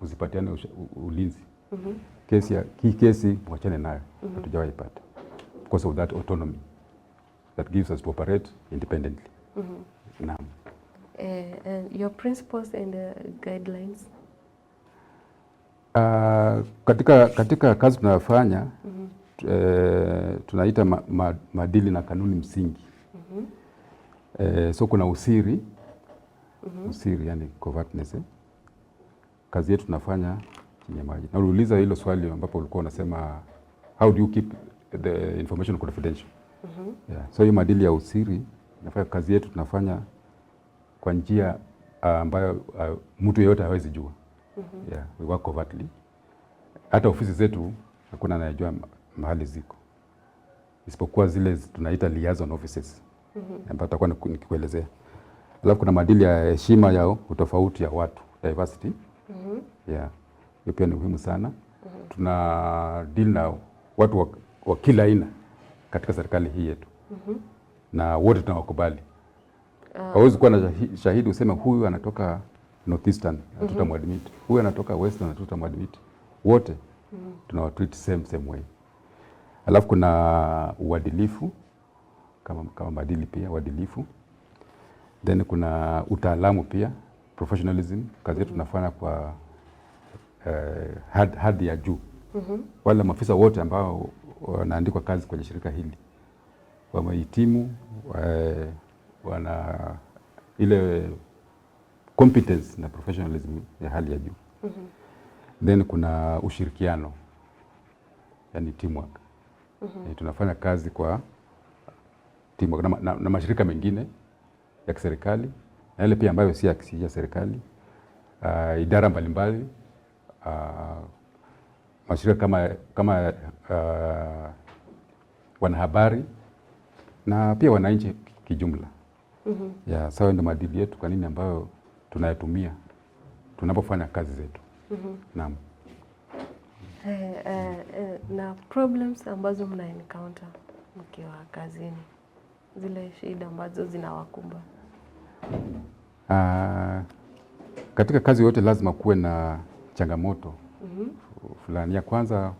usipatiane ulinzi. Kesi ya hii kesi mwachane nayo, hatujawahi pata because of that autonomy that gives us to operate independently. Naam. And your principles and guidelines? Katika kazi tunayofanya, tunaita maadili na kanuni msingi. So kuna usiri, usiri yani covertness, eh. Kazi yetu tunafanya chini ya maji. Na uliuliza hilo swali ambapo ulikuwa unasema how do you keep the information confidential? Yeah. So hiyo maadili ya usiri nafanya kazi yetu tunafanya kwa njia ambayo mtu yeyote hawezi jua. Yeah, we work covertly. Hata ofisi zetu hakuna anayejua mahali ziko isipokuwa zile tunaita liaison offices ambayo tutakuwa nikikuelezea. Alafu kuna maadili ya heshima ya utofauti ya watu, diversity. Yeah. Hiyo pia ni muhimu sana. Tuna deal na watu wa kila aina katika serikali hii yetu na wote tunawakubali. Hauwezi kuwa na shahidi useme huyu anatoka Northeastern hatutamwadmit, huyu anatoka Western hatutamwadmit. Wote tunawatreat same same way. Alafu kuna uadilifu kama maadili pia, uadilifu. Then kuna utaalamu pia, professionalism. Kazi yetu tunafanya kwa hadhi ya juu. Wale maafisa wote ambao wanaandikwa kazi kwenye shirika hili wamehitimu, wana ile competence na professionalism ya hali ya juu. Then kuna ushirikiano, yani teamwork. Tunafanya kazi kwa teamwork na mashirika mengine ya kiserikali na yale pia ambayo si ya serikali, idara mbalimbali, mashirika kama wanahabari na pia wananchi kijumla. Yeah, sawa, ndio maadili yetu kwa nini ambayo tunayatumia tunapofanya kazi zetu. Naam. Na problems ambazo mna encounter? mkiwa kazini, zile shida ambazo zinawakumba? Katika kazi yote lazima kuwe na changamoto fulani. Ya kwanza,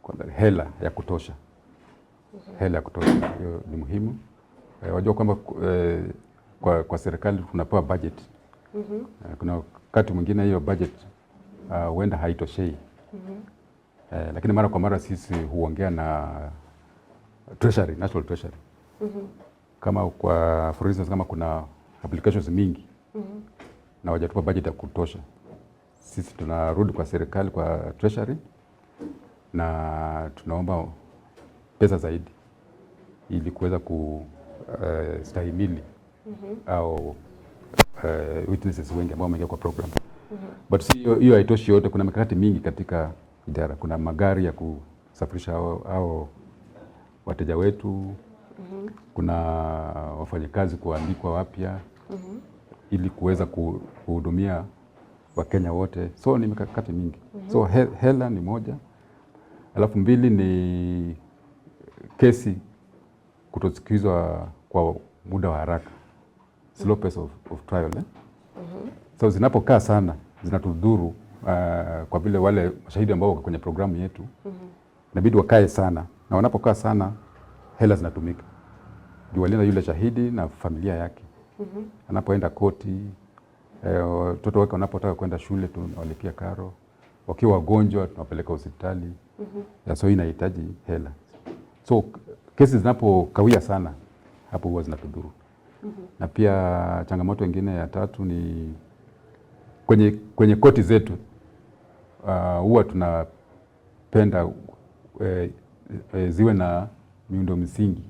kwanza hela ya kutosha. Hela ya kutosha hiyo ni muhimu. Wajua kwamba kwa serikali tunapewa budget. Kuna wakati mwingine hiyo budget huenda haitoshei. Lakini mara kwa mara sisi huongea na Treasury, National Treasury. Kama kwa for instance, kama kuna applications mingi na hawajatupa budget ya kutosha, sisi tunarudi kwa serikali, kwa Treasury, na tunaomba pesa zaidi ili kuweza kustahimili au witnesses wengi ambao wameingia kwa program. But si hiyo haitoshi yote. Kuna mikakati mingi katika idara. Kuna magari ya kusafirisha hao wateja wetu. Kuna wafanyakazi kuandikwa wapya ili kuweza kuhudumia Wakenya wote. So ni mikakati mingi. So hela ni moja, alafu mbili ni kesi kutosikizwa kwa muda wa haraka, slow pace of trial, eh? So zinapokaa sana zinatudhuru kwa vile wale mashahidi ambao wako kwenye programu yetu inabidi wakae sana, na wanapokaa sana hela zinatumika juu walinda yule shahidi na familia yake anapoenda koti, watoto wake wanapotaka kwenda shule tunawalipia karo, wakiwa wagonjwa tunawapeleka hospitali. Yeah, so hii inahitaji hela. So kesi zinapokawia sana hapo huwa zinatudhuru. Na pia changamoto ingine ya tatu ni kwenye koti zetu huwa tunapenda ziwe na miundo msingi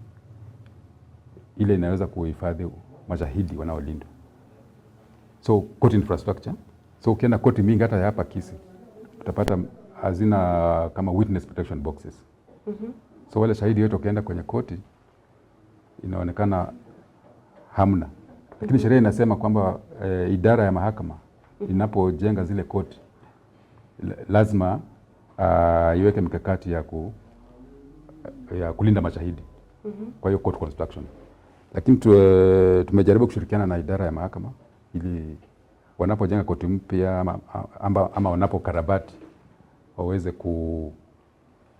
ile inaweza kuhifadhi mashahidi wanaolindwa, so court infrastructure. So ukienda koti mingi hata ya hapa Kisii utapata hazina kama witness protection boxes. So wale shahidi wote wakienda kwenye koti inaonekana hamna, lakini sheria inasema kwamba idara ya mahakama inapojenga zile koti lazima iweke mikakati ya kulinda mashahidi, kwa hiyo court construction. Lakini tumejaribu kushirikiana na idara ya mahakama ili wanapojenga koti mpya ama wanapokarabati waweze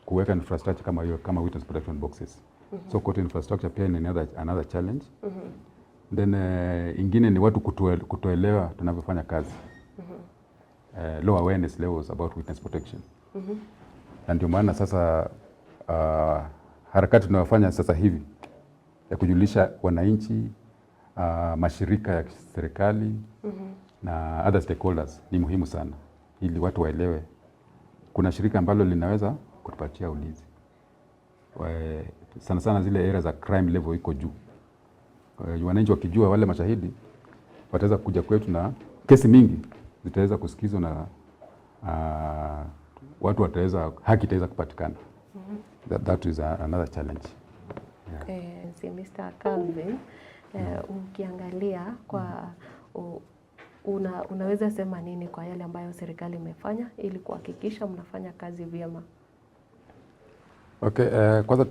kuweka infrastructure kama hiyo, kama witness protection boxes. So court infrastructure pia ni another challenge. Then ingine ni watu kutoelewa tunavyofanya kazi. Low awareness levels about witness protection. Na ndio maana sasa harakati tunayofanya sasa hivi ya kujulisha wananchi, mashirika ya serikali na other stakeholders ni muhimu sana, ili watu waelewe kuna shirika ambalo linaweza kutupatia ulinzi. Sana sana zile area za crime level iko juu. Wananchi wakijua wale mashahidi wataweza kuja kwetu na kesi mingi zitaweza kusikizwa na watu wataweza, haki itaweza kupatikana. That is another challenge. Yeah. Si Mr. Calvin, ukiangalia kwa unaweza sema nini kwa yale ambayo serikali imefanya ili kuhakikisha mnafanya kazi vyema? Okay, kwanza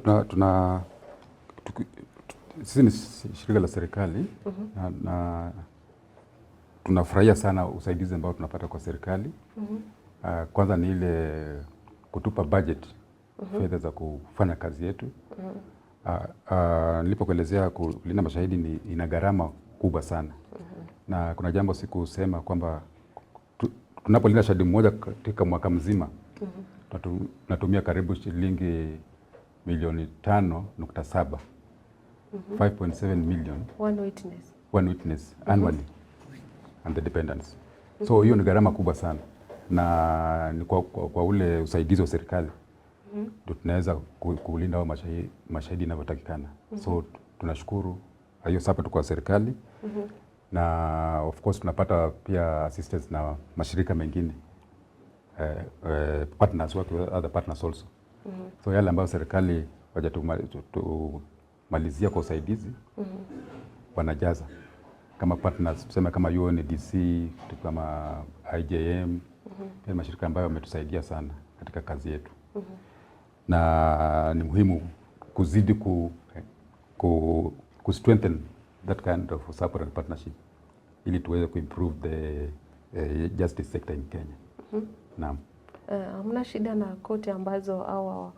sisi ni shirika la serikali na tunafurahia sana usaidizi ambao tunapata kwa serikali. Kwanza ni ile kutupa budget, fedha za kufanya kazi yetu. Nilipokuelezea kulinda mashahidi ina gharama kubwa sana. Na kuna jambo sikusema kwamba tunapolinda shahidi mmoja katika mwaka mzima tunatumia karibu shilingi milioni 5.7, 5.7 million. One witness. One witness annually and the dependents. So hiyo ni gharama kubwa sana na ni kwa ule usaidizi wa serikali ndio tunaweza kulinda hao mashahidi inavyotakikana. So tunashukuru hiyo support kwa serikali na of course tunapata pia assistance na mashirika mengine, partners, work with other partners also. So yale ambayo serikali hawajatumalizia kwa usaidizi wanajaza kama partners, tuseme kama UNDC, kama IJM, pia mashirika ambayo wametusaidia sana katika kazi yetu. Na ni muhimu kuzidi ku strengthen that kind of support and partnership ili tuweze kuimprove the justice sector in Kenya. Naam. Hamna shida na koti ambazo hawa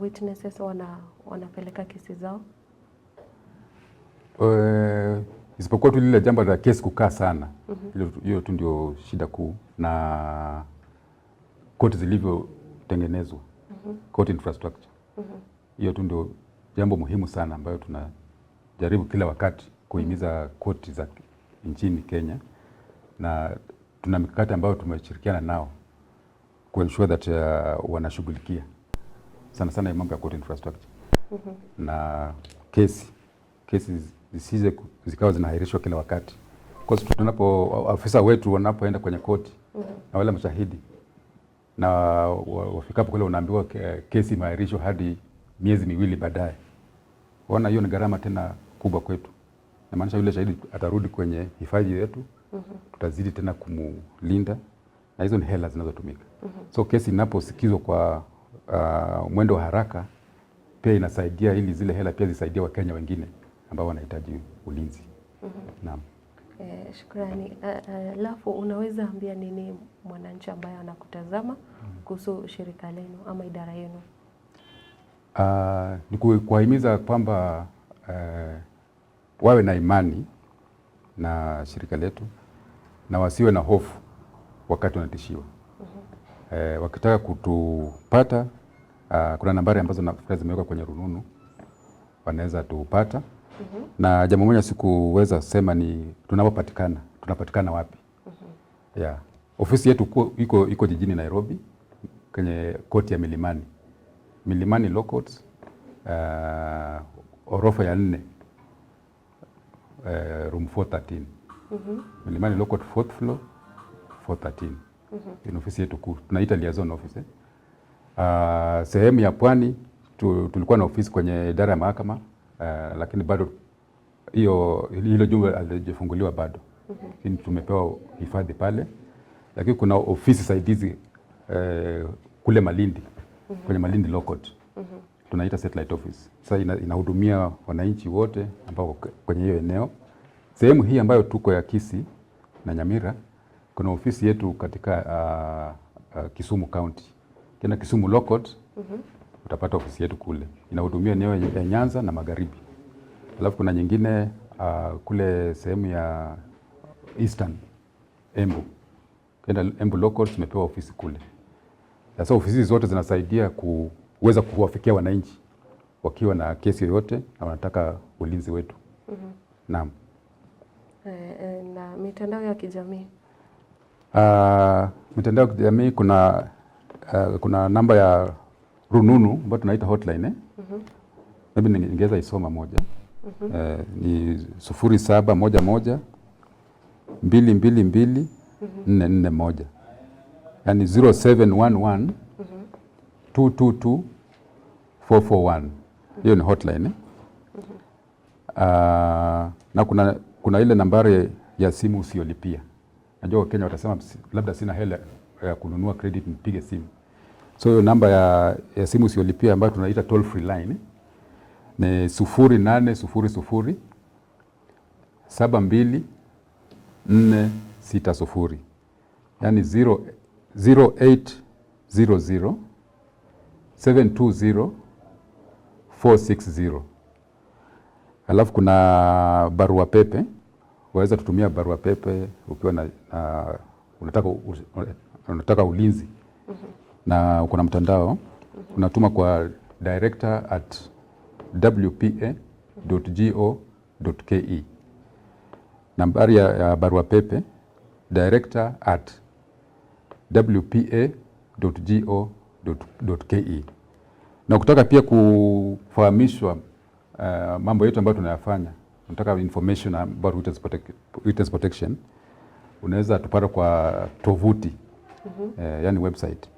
witnesses wanapeleka kesi zao? Isipokuwa tu lile jambo la kesi kukaa sana. Hiyo tu ndio shida kuu, na koti zilivyotengenezwa, court infrastructure. Hiyo tu ndio jambo muhimu sana ambayo tunajaribu kila wakati kuhimiza koti za nchini Kenya, na tuna mikakati ambayo tumeshirikiana nao ku ensure that wanashughulikia sana sana mambo ya court infrastructure na kesi zisije zikawa zinaahirishwa kila wakati. Kwa sababu tunapo afisa wetu wanapoenda kwenye koti na wale mashahidi na wafikapo kule unaambiwa kesi imeahirishwa hadi miezi 2 baadaye. Ona, hiyo ni gharama tena kubwa kwetu. Inamaanisha yule shahidi atarudi kwenye hifadhi yetu, tutazidi tena kumulinda, na hizo ni hela zinazotumika. So kesi inaposikizwa kwa mwendo wa haraka pia inasaidia ili zile hela pia zisaidie Wakenya wengine ambao wanahitaji ulinzi. Naam. Shukrani. Alafu unaweza ambia nini mwananchi ambaye anakutazama kuhusu shirika lenu ama idara yenu? Ni kuwahimiza kwamba wawe na imani na shirika letu na wasiwe na hofu wakati wanatishiwa. Wakitaka kutupata, kuna nambari ambazo nafikiri zimewekwa kwenye rununu, wanaweza tupata. Na jambo moja sikuweza kusema ni tunapopatikana, tunapatikana wapi? Yeah. Ofisi yetu iko jijini Nairobi kwenye koti ya Milimani. Milimani Law Courts, orofa ya 4, room 413. Milimani Law Court 4th floor 413. Ni ofisi yetu kuu. Tunaita liaison office. Sehemu ya pwani tulikuwa na ofisi kwenye idara ya mahakama, lakini bado hilo jumba halijafunguliwa bado. Lakini tumepewa hifadhi pale. Lakini kuna ofisi saidizi kule Malindi, kwenye Malindi Law Court. Tunaita satellite office. Sasa inahudumia wananchi wote ambao wako kwenye hiyo eneo. Sehemu hii ambayo tuko ya Kisii na Nyamira, kuna ofisi yetu katika Kisumu County. Tena Kisumu Law Court, utapata ofisi yetu kule. Inahudumia eneo ya Nyanza na Magharibi. Alafu kuna nyingine kule sehemu ya Eastern Embu. Kenda Embu Law Court tumepewa ofisi kule. Sasa ofisi zote zinasaidia kuweza kuwafikia wananchi wakiwa na kesi yoyote na wanataka ulinzi wetu. Naam. Na mitandao ya kijamii? Mitandao ya kijamii kuna namba ya rununu ambayo tunaita hotline. Maybe ningeweza isoma moja. Ni 0711 222 441. Yaani 0711 222 441. Hiyo ni hotline. Na kuna ile nambari ya simu usiyolipia. Najua Wakenya watasema labda sina hela ya kununua credit nipige simu. So hiyo namba ya simu usiyolipia ambayo tunaita toll free line ni 0800 72 460. Yaani 0800 720 460. Alafu kuna barua pepe. Waweza kutumia barua pepe ukiwa na unataka ulinzi na uko na mtandao, unatuma kwa director@wpa.go.ke. Nambari ya barua pepe director@wpa.go.ke. Na ukitaka pia kufahamishwa mambo yetu ambayo tunayafanya, unataka information about witness protection, unaweza tupata kwa tovuti, yani website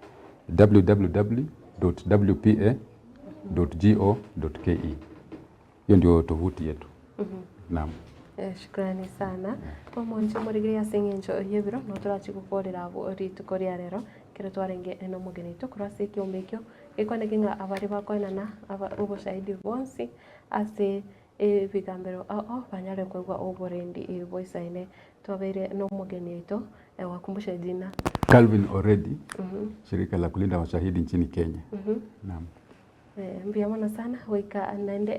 www.wpa.go.ke. Hiyo ndio tovuti yetu. Naam. Shukrani sana. Omonche omorigereria ase eng'encho y'ebiro notorachi gokorera abwo rituko ria rero ekero twarenge nomogeni oito korwa ase ekiombe ekio gekwaneke ng'a abaria bakoenana aba oboshahidi bonsi ase ebigambero ao ao banyare koigwa oborendi boisaine. Twabeire nomogeni oito wakumbushe jina. Calvin Oredi, shirika la kulinda mashahidi nchini Kenya. Naam. Mbuya mono sana goika naende.